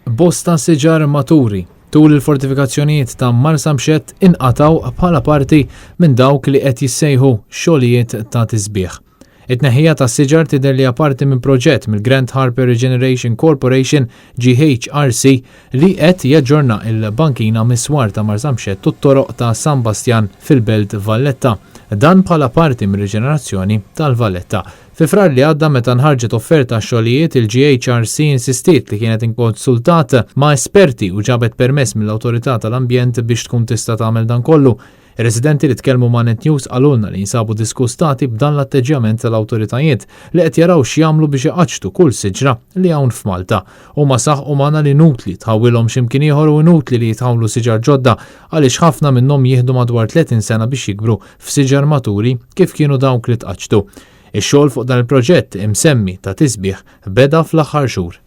Bosta siġar maturi tul il-fortifikazzjonijiet ta' Marsamxett inqatgħu bħala parti minn dawk li qed jissejħu xogħlijiet ta' tisbiħ. It-tneħħija tas-siġar tidher li hija parti minn proġett mill-Grand Harbour Regeneration Corporation, GHRC, li qed jaġġorna l-bankina mis-swar ta' Marsamxett u t-toroq ta' San Bastjan fil-Belt Valletta. Dan bħala parti mir-riġenerazzjoni tal-Valletta. Fi Frar li għadda meta nħarġet offerta għax-xogħlijiet, il-GHRC insistiet li kienet inkonsultat ma' esperti u ġabet permess mill-Awtorità tal-Ambjent biex tkun tista' tagħmel dan kollu. Ir-residenti li tkellmu ma' Net News qalulna li jinsabu diskustati b'dan l-atteġġjament tal-awtoritajiet li qed jaraw x'jagħmlu biex iqaċċtu kull siġra li hawn f'Malta. Huma saħqu magħna li inutli tħawwilhom x'imkien ieħor u inutli li jitħawlu siġar ġodda għaliex ħafna minnhom jieħdu madwar 30 sena biex jikbru f'siġar maturi kif kienu dawk li tqaċċtu. Ix-xogħol fuq dan il-proġett imsemmi ta' tisbiħ beda fl-aħħar xhur.